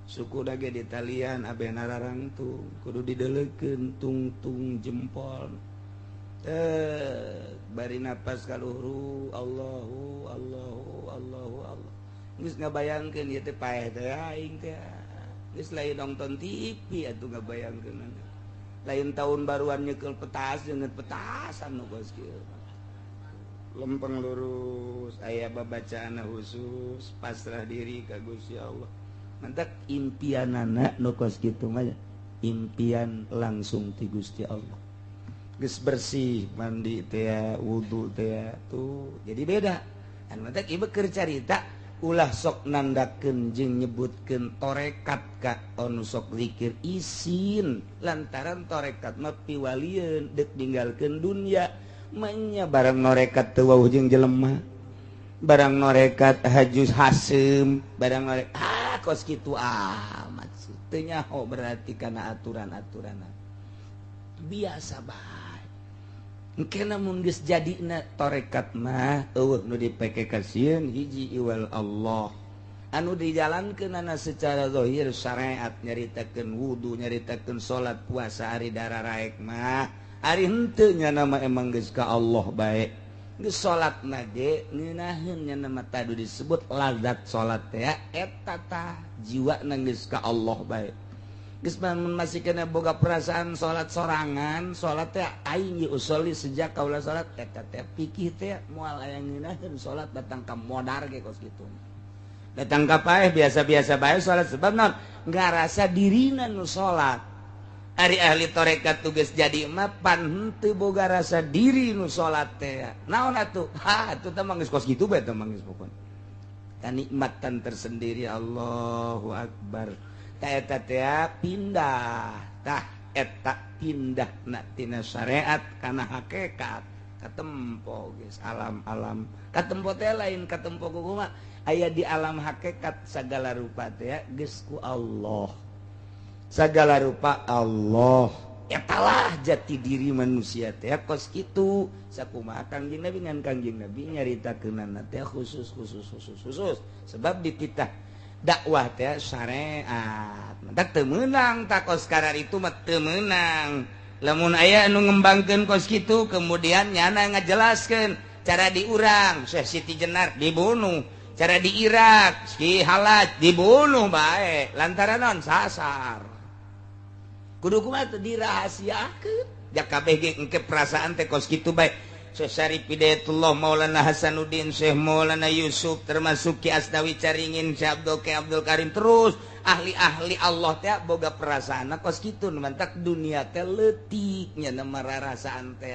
Suku dage di talian abeh nararangtung, kudu dideleukeun tungtung jempol. Bari napas kaluhur Allahu Allahu Allahu Allah. Geus ngabayangkeun ieu teh paeh teh aing teh. Geus lain nonton TV atuh ngabayangkeun. Lain tahun baruan nyekel petas jeung petasan nu kos kieu. Lempeng lurus aya babacaan khusus pasrah diri ka Gusti Allah. Mantak impianana nu kos kitu mah impian langsung ti Gusti Allah. Geus bersih mandi teh wudu teh tuh jadi beda. Anu mantak ieu keur carita ulah sok nandakeun jeung nyebutkeun torekat ka anu sok zikir isin lantaran torekat mah piwalieun deuk ninggalkeun dunya manya barang norekat teu wauh jeung jelema barang norekat hajus haseum barang norekat ah kos kitu amat sih teu nyaho berarti kana aturan-aturan biasa bae. Engke mun geus jadina torekat mah eueuh nu dipake kasieun hiji iwal Allah anu dijalankeunana secara zahir syariat nyaritakeun wudu nyaritakeun salat puasa ari dararaek mah ari henteu nya nama emang geus ka Allah bae geus salatna ge ngeunaheun nya nama tadi disebut lazat salat teh eta tah jiwana geus ka Allah bae. Geus masih kena boga perasaan salat sorangan, salat teh aing usolli sejak kaula salat eta teh pikir teh moal aya ngeunaheun salat datang ka modar ge kos kitu. Datang ka paeh biasa-biasa bae salat sebab naon ngarasa dirina nu salat. Ari ahli tarekat tugas jadi mah pan henteu boga rasa diri nu salat teh. Naon atuh? Ha atuh teh mah geus kos kitu bae teh mah geus pokona. Kanikmatan tersendiri Allahu Akbar. Eta teh pindah tah eta pindah na tina syariat kana hakikat katempo geus alam-alam katempo teh lain katempo kumaha aya di alam hakikat sagala rupa teh geus ku Allah sagala rupa Allah etalah jati diri manusia teh kos kitu sakumaha Kangjeng Nabi ngan Kangjeng Nabi nyaritakeunana teh khusus khusus khusus khusus sebab dititah dakwah teh syariat mantak teu meunang takos karar itu mah teu meunang lamun aya anu ngembangkeun kos kitu kemudian nyana ngajelaskeun cara di urang Syekh Siti Jenar dibunuh cara di Irak Ki Halaj dibunuh bae lantaran naon sasar kudu kumaha teh dirahasiakeun ja kabeh ge engke perasaan teh kos kitu bae Syekh Syarif Hidayatullah Maulana Hasanuddin Syekh Maulana Yusuf termasuk Ki Asnawi Caringin Syekh Abdul Ki Abdul Karim terus ahli-ahli Allah teh boga perasaan kos kitu mantak dunia teh leutik nya rarasaan teh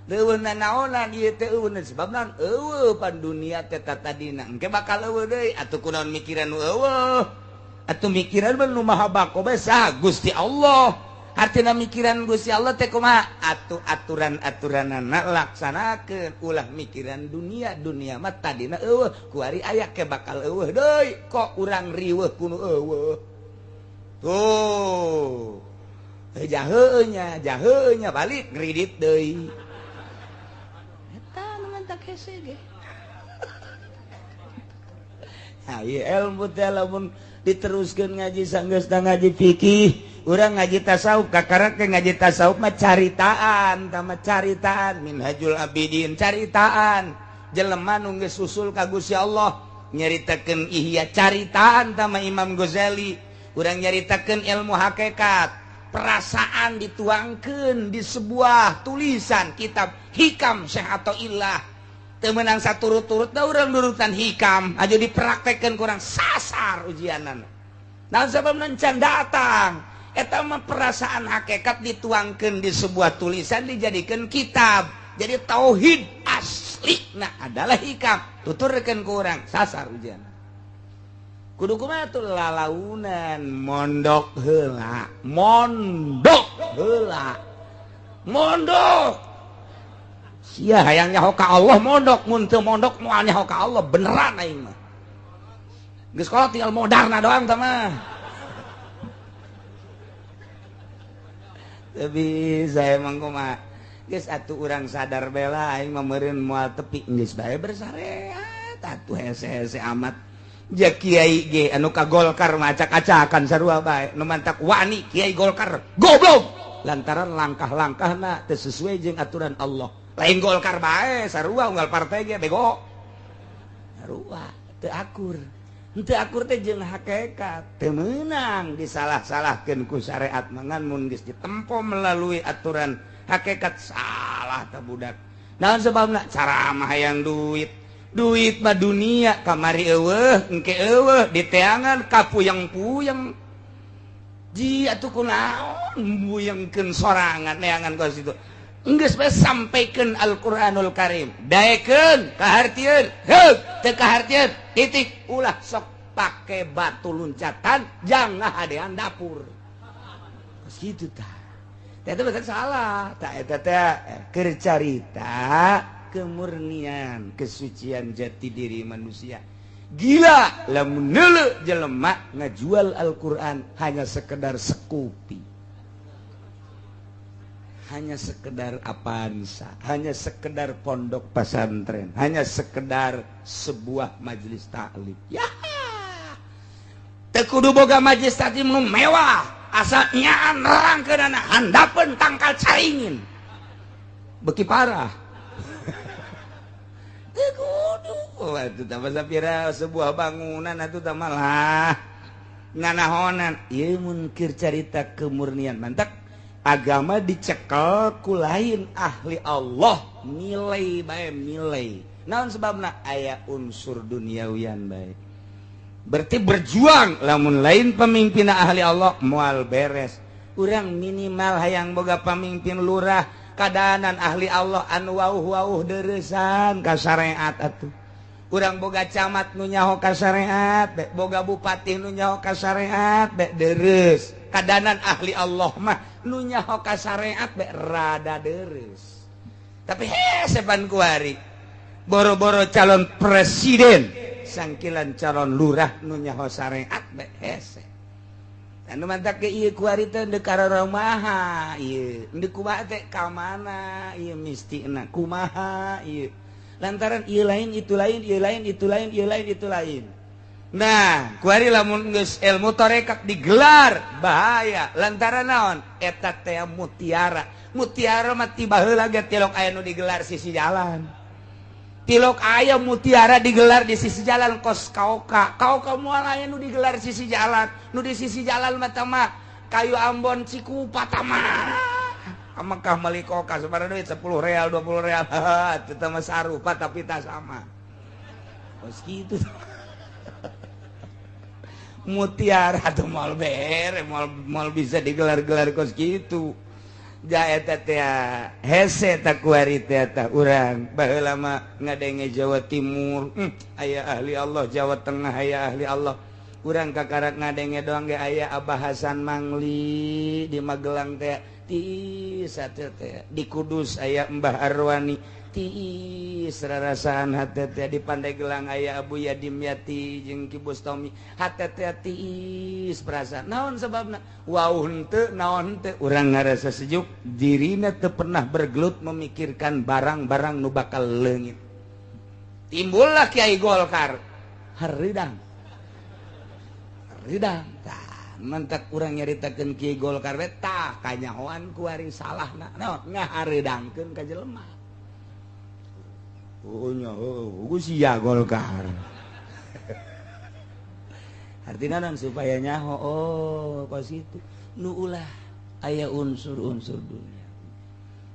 leuweung nanaonan ieu teh eueuh sebab naon eueuh pan dunia teh tatadina engke bakal eueuh deui atuh kunaon mikiran nu eueuh atuh mikiran mah nu maha bako bae saha Gusti Allah. Artina mikiran Gusti Allah teh kumaha atuh aturan-aturanana laksanakeun ulah mikiran dunia dunia mah tadina eueuh kuari aya ke bakal eueuh deui kok urang riweuh kuno eueuh tuh jaheueuh nya balik ngridit deui eta nu mantak hese ge. Ha ieu ilmu teh lamun diteruskeun ngaji sanggeusna ngaji fikih urang ngaji tasawuf kakara ke ngaji tasawuf mah caritaan tama caritaan Minhajul Abidin caritaan jelema nu geus usul ka Gusti Allah nyaritakeun Ihya caritaan tama Imam Ghazali urang nyaritakeun ilmu hakikat perasaan dituangkeun di sebuah tulisan kitab Hikam Syekh Athaillah teu meunang saturut-turut da urang nurutan Hikam aja dipraktekkeun kurang sasar ujianana naon sababna can datang eta mah perasaan hakikat dituangkan di sebuah tulisan dijadikan kitab jadi tauhid asli nah adalah Hikam tuturkeun ku urang sasar ujian kudu kumaha tuh lalaunan mondok heula mondok heula mondok sia hayang nyaho ka Allah mondok mun teu mondok moal nyaho ka Allah beneran aing mah geus sekolah tinggal modarna doang tah mah. Tapi saya emang kumaha Geus atuh urang sadar bela aing mah meureun moal tepi geus bae bersyariat atuh hese-hese amat. Ja kiai ge anu ka Golkar mah acak-acakan sarua bae nu mantak wani kiai Golkar goblok lantaran langkah-langkahna teu sesuai jeung aturan Allah. Lain Golkar bae sarua unggal partai ge bego. Sarua teu akur. Teu akur teh jeung hakikat teu meunang disalah-salahkeun ku syariat mangan mun geus ditempo melalui aturan hakikat salah teh budak. Naon sebabna ceramah hayang duit. Duit mah dunia kamari eueuh engke eueuh diteangan kapuyeng-puyeng. Ji atuh kunaon buyengkeun sorangan neangan ka situ. Enggeus bae sampaikeun Al-Qur'anul Karim. Daekeun kahartieun, heug teu kahartieun titik ulah sok pake batu loncatan jangan hadean dapur. Kos kitu tah. Eta bukan salah, tak eta teh keur carita kemurnian, kesucian jati diri manusia. Gila lamun neuleuh jelema ngajual Al-Qur'an hanya sekedar sekupi. Hanya sekedar Avanza, hanya sekedar pondok pesantren, hanya sekedar sebuah majelis taklim. Ya. Teu kudu boga majelis taklim nu mewah. Asal nyaan nerangkeunana handapeun tangkal caringin beki parah. Teu kudu atuh tah sapira sebuah bangunan atuh tah malah nganahonan ieu mun keur carita kemurnian mantak agama dicekel ku lain ahli Allah nilai bae nilai naon sebabna aya unsur duniawian bae. Berarti berjuang lamun lain pemimpin ahli Allah moal beres. Urang minimal hayang boga pamimpin lurah kadanan ahli Allah anu wauh-wauh dereusan ka syariat atuh. Urang boga camat nu nyaho ka syariat, boga bupati nu nyaho ka syariat be dereus. Kadanan ahli Allah mah nu nyaho ka syariat be rada dereus. Tapi hese pan kuari boro-boro calon presiden sangkilan calon lurah nu nyaho syariat be hese. Anu mantak ke ieu kuari teh deuk kararamaha ieu, deuk kumaha teh ka mana ieu mistina kumaha ieu. Lantaran ieu lain itu lain, ieu lain itu lain, ieu lain itu lain. Nah, kuari lamun geus ilmu tarekat digelar bahaya lantaran naon eta teh mutiara. Mutiara mah ti baheula ge tilok aya nu digelar sisi jalan. Tilok ayam mutiara digelar di sisi jalan kos kaoka. Kaoka moal aya nu digelar sisi jalan. Nu di sisi jalan mah mah kayu Ambon Cikupa mah. Mekah meuli koka sabaraha duit 10 real 20 real. Eta mah sarupa tapi tak sama. Kos kitu. Mutiara tuh moal bere, moal bisa digelar-gelar kos kitu. Eta teh hese tak kuari teh tah urang baheula mah ngadenge Jawa Timur aya ahli Allah, Jawa Tengah aya ahli Allah. Urang kakarak ngadenge doang ge aya Abah Hasan Mangli di Magelang teh tiis teh, di Kudus aya Mbah Arwani tiis rarasaan hate teh, di Pandeglang aya Abu Yadim Yati jeung Ki Bustomi hate teh tiis perasaan. Naon sebabna? Wau henteu naon henteu urang ngarasa sejuk dirina teu pernah bergelut memikirkan barang-barang nu bakal leungit. Timbullah Kiai Golkar hareudang. Hareudang. Tah mentak urang nyaritakeun Kiai Golkar we tah kanyahoan ku ari salahna. Naon ngahareudangkeun ka jelema. Oh nya heuh sia Golkar. Artinya non supaya nyaho oh kos itu nu ulah aya unsur-unsur dunia.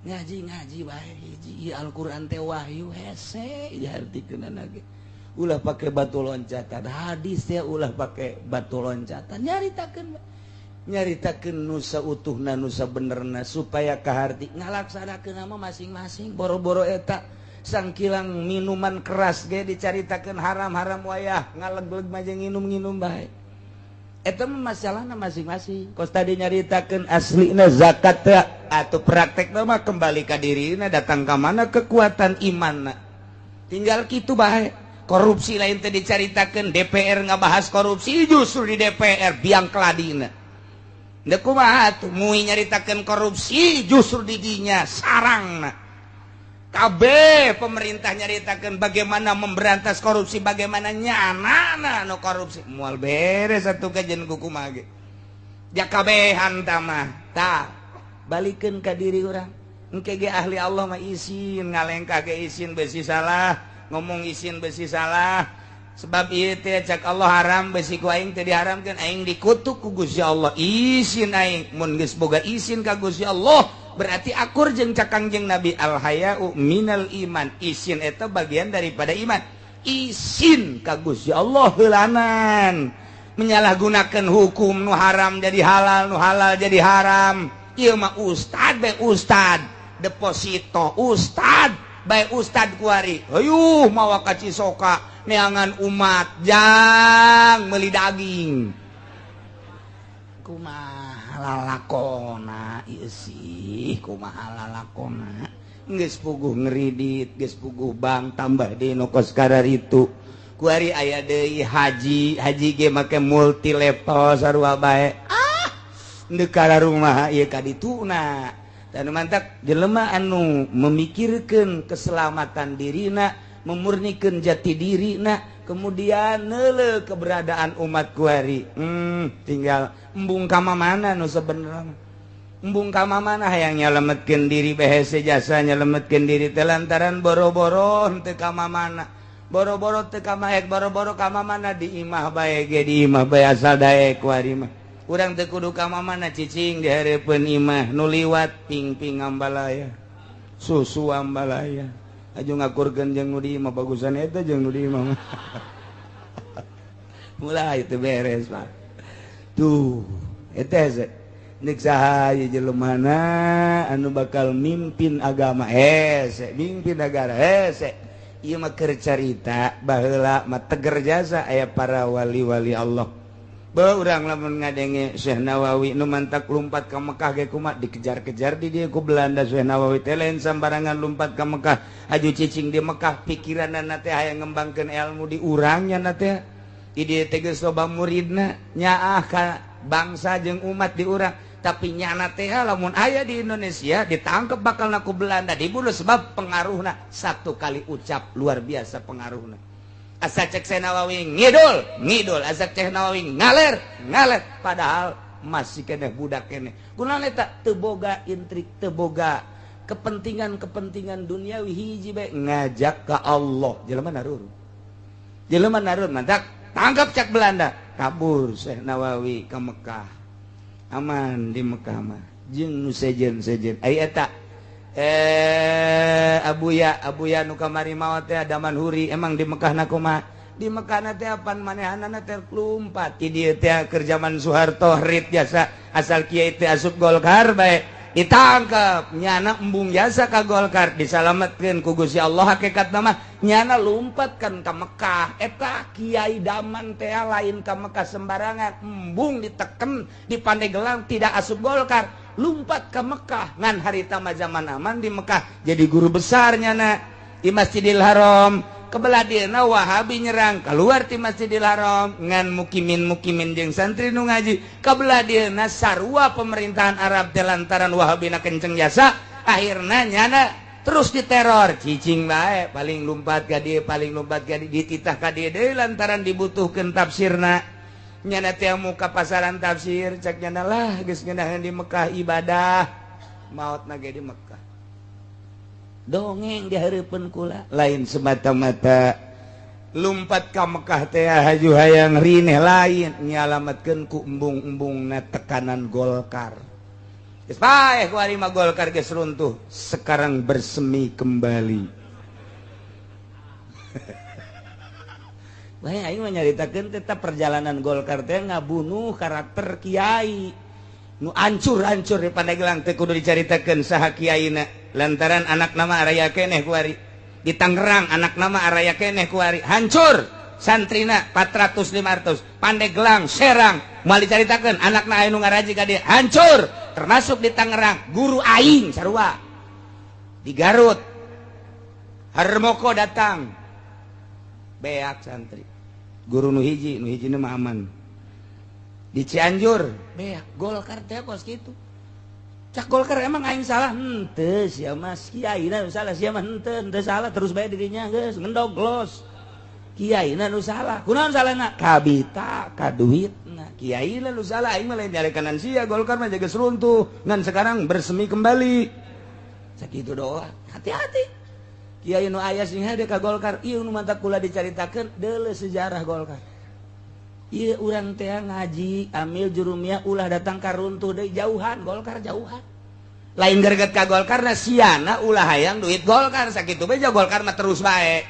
Ngaji-ngaji bae hiji Al-Qur'an teh wahyu hese diartikeunana ge. Ulah pake batu loncatan, hadis teh ulah pake batu loncatan, nyaritakeun nyaritakeun nu sautuhna nu sabenerna supaya kaharti ngalaksanakeun mah masing-masing boro-boro eta sangkilang minuman keras ge dicaritakeun haram-haram wayah ngalegleg mah jeung nginum-nginum bae. Eta mah masalahna masing-masing. Kos tadi nyaritakeun aslina zakat teh atuh praktekna mah kembali ka dirina datang ka mana kekuatan imanna. Tinggal kitu bae. Korupsi lain teh dicaritakeun DPR ngabahas korupsi justru di DPR biang keladina. Dek kumaha tuh mui nyaritakeun korupsi justru didinya sarangna. Kabeh pemerintah nyaritakeun bagaimana memberantas korupsi, bagaimana nyanana nu korupsi. Moal beres atuh kajian ku kumaha ge. Ja kabehan tah mah. Tah, balikeun ka diri urang. Engke ge ahli Allah mah isin ngalengkah ge isin besi salah, ngomong isin besi salah. Sebab ieu teh cak Allah haram besi ku aing teh diharamkeun, aing dikutuk ku Gusti Allah. Isin aing mun geus boga isin ka Gusti Allah berarti akur jeung cak Kangjeng Nabi al haya'u minal iman. Isin eta bagian daripada iman. Isin ka Gusti Allah heulanan menyalahgunakan hukum nu haram jadi halal, nu halal jadi haram. Ieu mah ustad bae ustad deposito, ustad bae ustad kuari. Hayuh mawa ka Cisoka neangan umat jang meuli daging. Kumaha lalakona ieu sih, kumaha lalakona. Geus puguh ngeridit, geus puguh bank tambah deui nu kos kararitu. Kuari aya deui haji, haji ge make multi level sarua bae. Ah, deuk kararumah ieu ka dituna. Dan mantak jelema anu memikirkeun keselamatan dirina, memurnikeun jati dirina, kemudian neuleuh keberadaan umat kuari. Tinggal embung ka mana nu sebenarnya. Embung ka mana hayang nyalametkeun diri behese jasa nyalametkeun diri teh lantaran boro-boro henteu ka mana. Boro-boro teu ka maek, boro-boro ka mana di imah bae ge di imah bae asal daek kuari mah. Urang teu kudu ka mana cicing di hareupeun imah nu liwat ping-ping ambalaya. Susu ambalaya. Aju ngakurkeun jeung nu di imah bagusan eta jeung nu di imah mah. Mulai teu beres mah. Tuh, eta hese. Nek saha ieu jelemana anu bakal mimpin agama hese, mimpin negara hese. Ieu mah keur carita baheula mah teger jasa aya para wali-wali Allah. Beuh urang lamun ngadenge Syekh Nawawi nu mantak lumpat ka Mekah ge kumaha dikejar-kejar di dieu ku Belanda. Syekh Nawawi teh lain sambarangan lumpat ka Mekah, aju cicing di Mekah pikiranna teh hayang ngembangkeun ilmu di urangnya na teh. Di dieu teh geus loba muridna nyaah ka bangsa jeung umat di urang, tapi nyana teh lamun aya di Indonesia ditangkep bakal ku Belanda dibunuh sebab pengaruhna satu kali ucap luar biasa pengaruhna. Asa cek Syekh Nawawi ngidul, ngidul, asa cek Nawawi ngaler, ngaler, padahal masih keneh budak keneh. Kunaon eta teu boga intrik, teu boga kepentingan-kepentingan duniawi, hiji bae ngajak ka Allah. Jelema narur. Jelema narur mantak tangkap cak Belanda, kabur Syekh Nawawi ke Mekah. Aman di Mekah mah. Jeung nu sejen-sejen. Ai eta Abuya nu kamari maot teh Damanhuri emang di Mekah na kumaha? Di Mekah na teh apan manehanana teh lumpat di dieu teh keur zaman Soeharto rit jasa asal kiai teh asup Golkar bae ditangkep nyana embung jasa ka Golkar disalametkeun ku Gusti Allah hakikatna mah nyana lumpat kan ka Mekah. Eta Kiai Daman teh lain ka Mekah sembarangan, embung diteken di Pandeglang tidak asup Golkar, lumpat ke Mekah ngan harita mah zaman aman di Mekah jadi guru besar nyana di Masjidil Haram. Kebelah dieuna Wahabi nyerang keluar ti Masjidil Haram ngan mukimin-mukimin jeung santri nu ngaji. Kebelah dieuna sarua pemerintahan Arab teh lantaran Wahabi na kenceng jasa akhirna nyana terus diteror cicing bae paling lumpat ka dieu, paling lumpat ka dieu, dititah ka dieu deui lantaran dibutuhkeun tafsirna. Nyana teh muka pasaran tafsir cak nyana lah geus ngeunaheun di Mekah ibadah maotna ge di Mekah. Dongeng di hareupeun kula lain semata-mata lumpat ka Mekah teh haju hayang rineh lain nyalametkeun ku embung-embungna tekanan Golkar. Geus paeh ku ari mah Golkar geus runtuh, sekarang bersemi kembali. Wah, aing mah nyaritakeun tetap perjalanan Golkar teh ngabunuh karakter kiai. Nu ancur-ancur di Pandeglang teh kudu dicaritakeun saha kiaina lantaran anak nama araya keneh kuari. Di Tangerang anak nama araya keneh kuari. Hancur santrina 400 500. Pandeglang, Serang moal dicaritakeun anakna aya nu ngaraji ka dieu. Hancur termasuk di Tangerang guru aing sarua. Di Garut Harmoko datang beak santri. Guru nu hiji mah aman. Di Cianjur beak Golkar teh kos kitu. Cak Golkar emang aing salah henteu sia mah, kiaina nu salah sia mah henteu, henteu salah terus bae dirinya geus ngendog los. Kiaina nu salah. Kunaon salahna? Kabita ka duitna. Kiaina nu salah, aing mah lain nyarekanan sia, Golkar mah geus runtuh ngan sekarang bersemi kembali. Sakitu doa. Hati-hati. Kiai nu aya sing hade ka Golkar, ieu nu mantak kula dicaritakeun deuleu sejarah Golkar. Ieu urang teh ngaji amil jurumiyah ulah datang ka runtuh deui, jauhan Golkar jauhan. Lain greget ka Golkar na siana ulah hayang duit Golkar sakitu bae Golkar mah terus bae.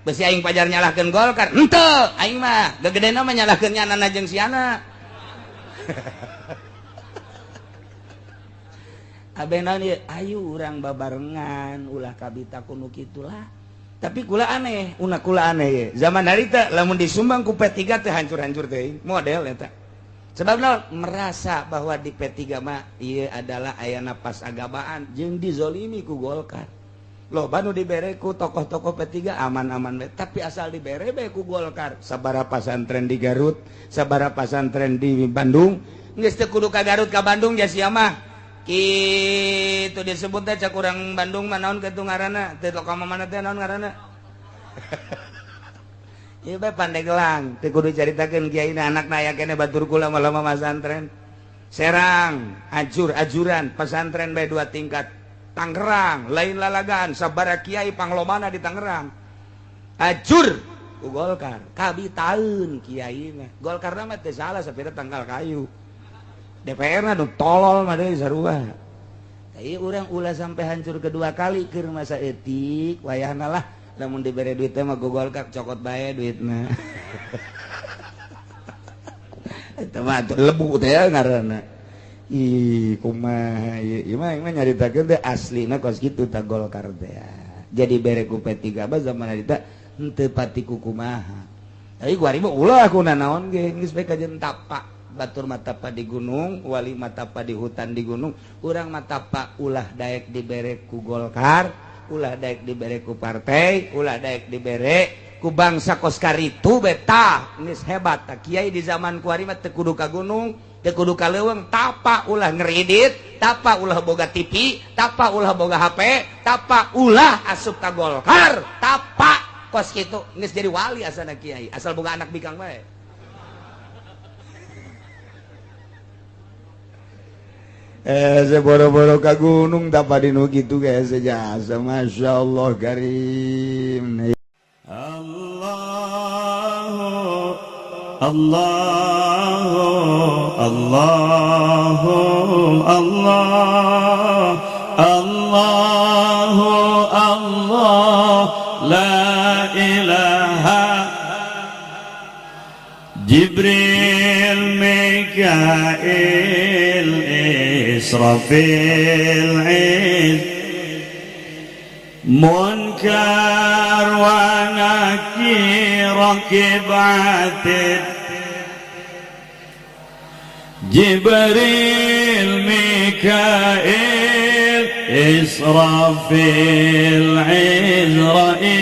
Besi aing pajar nyalahkeun Golkar, henteu aing mah gegedena mah nyalahkeun nyanana jeung siana. Abe naon ieu ayu urang babarengan ulah kabita kuno kitulah. Tapi kula aneh, una kula aneh ye. Zaman harita lamun disumbang ku P3 teh hancur-hancur teh model eta. Sebab merasa bahwa di P3 mah ieu adalah aya napas agamaan jeung dizolimi ku Golkar. Loba nu dibere ku tokoh-tokoh P3 aman-aman bae, tapi asal dibere bae ku Golkar. Sabaraha pasantren di Garut, sabaraha pasantren di Bandung, geus teu kudu ka Garut ka Bandung ja sia mah. Kitu disebut teh cak urang Bandung mah naon kitu ngaranna, teu ka mana teh naon ngaranna. Ieu bae Pandeglang, teu kudu caritakeun kiai na anakna aya keneh batur kula mah lama masantren. Serang, ajur-ajuran, pesantren bae 2 tingkat. Tangerang, lain lalagaan, sabaraha kiai panglomana di Tangerang. Ajur ku Golkar, kabitaeun kiaina. Golkar mah teu salah sapira tangkal kayu. DPR na nu tolol mah deui sarua. Ieu urang ulah sampai hancur kedua kali keur masa etik wayahna lah lamun dibere duit teh mah ku Golkar cokot bae duitna. Eta mah lebu teh ngaranna. Ih kumaha ieu mah aing mah nyaritakeun teh aslina kos kitu ta Golkar teh. Jadi bere ku P3 mah zaman harita henteu pati ku kumaha. Tapi kuari mah ulah ku nanaon ge geus bae kajen tapak. Batur matapa di gunung, wali matapa di hutan di gunung, urang matapa ulah daek dibere ku Golkar, ulah daek dibere ku partai, ulah daek dibere ku bangsa kos karitu beta. Geus hebat ta kiai di zaman kuari mah teu kudu ka gunung, teu kudu ka leuweung, tapa ulah ngeridit, tapa ulah boga TV, tapa ulah boga HP, tapa ulah asup ka Golkar, tapa kos kitu geus jadi wali asana kiai, asal boga anak bikang bae. Seboro-boro ka gunung tapa dinu kitu ge sejasa Masya Allah karim. Allahu Allahu Allahu Allah Allahu Allah la ilaha Jibril Mikail Israfil Iz Munkar wa Nakir Rakib Atid Jibril Mikail Israfil Izrail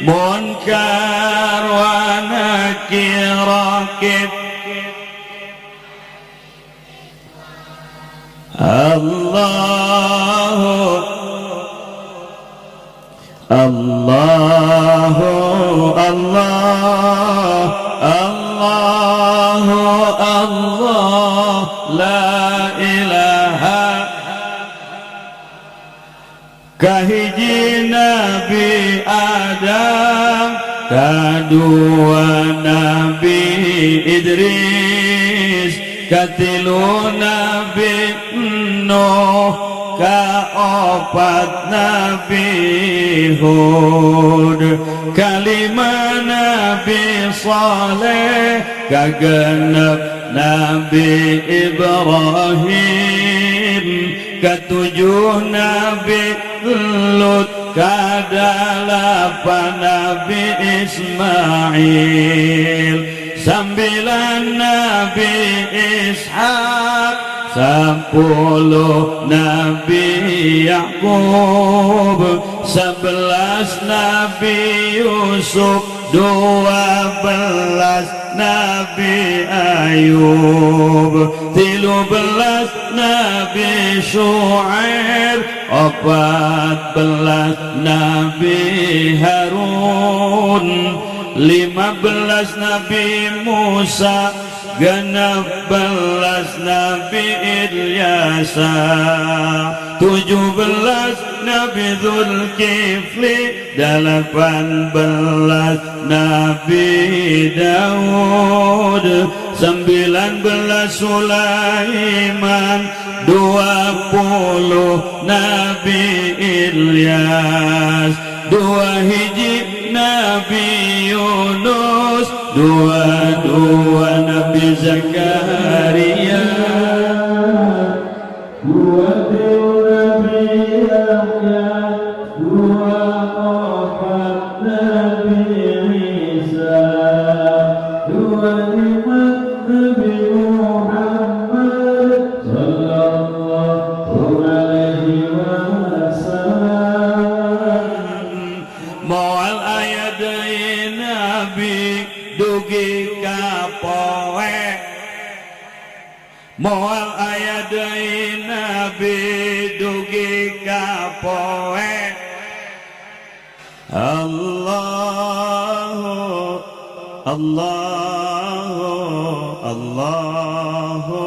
Munkar wa Nakir Rakib Allahu Allahu Allah Allahu Allah la ilaha kahiji Nabi Adam kadua Nabi Idris katilu Nabi Nuh kaopat Nabi Hud kalima Nabi Saleh kagenep Nabi Ibrahim ketujuh Nabi Lut kadalapan Nabi Ismail 9 Nabi Ishak 10 Nabi Yakub 11 Nabi Yusuf 12 Nabi Ayub, 13 Nabi Syuaib, 14 Nabi Harun, 15 Nabi Musa, 16 Nabi Ilyasa, 17 Nabi Zulkifli, 18 Nabi Daud, 19 Sulaiman, 20 Nabi Ilyas, 2 hiji Nabi Yunus, 22 Nabi Zakaria, 23 Nabi Yahya, 24 Nabi Isa, 25 Nabi Muhammad sallallahu alaihi wasallam. Moal aya deui nabi dugi ka poe, moal aya deui nabi dugi ka poe. Allahu Allahu Allahu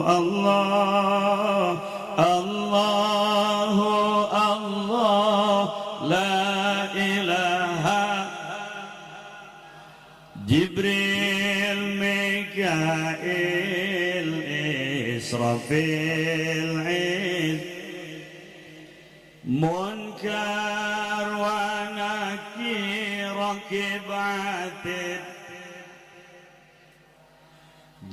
Allah Allahu Allah la ilaha. Jibril, Mikail, Israfil, Iz, Munkar wa Nakir, Rakib Atid,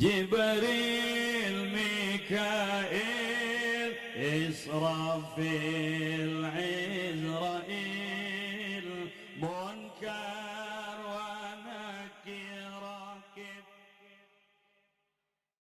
Jibril, Mikail, Israfil, Izrail.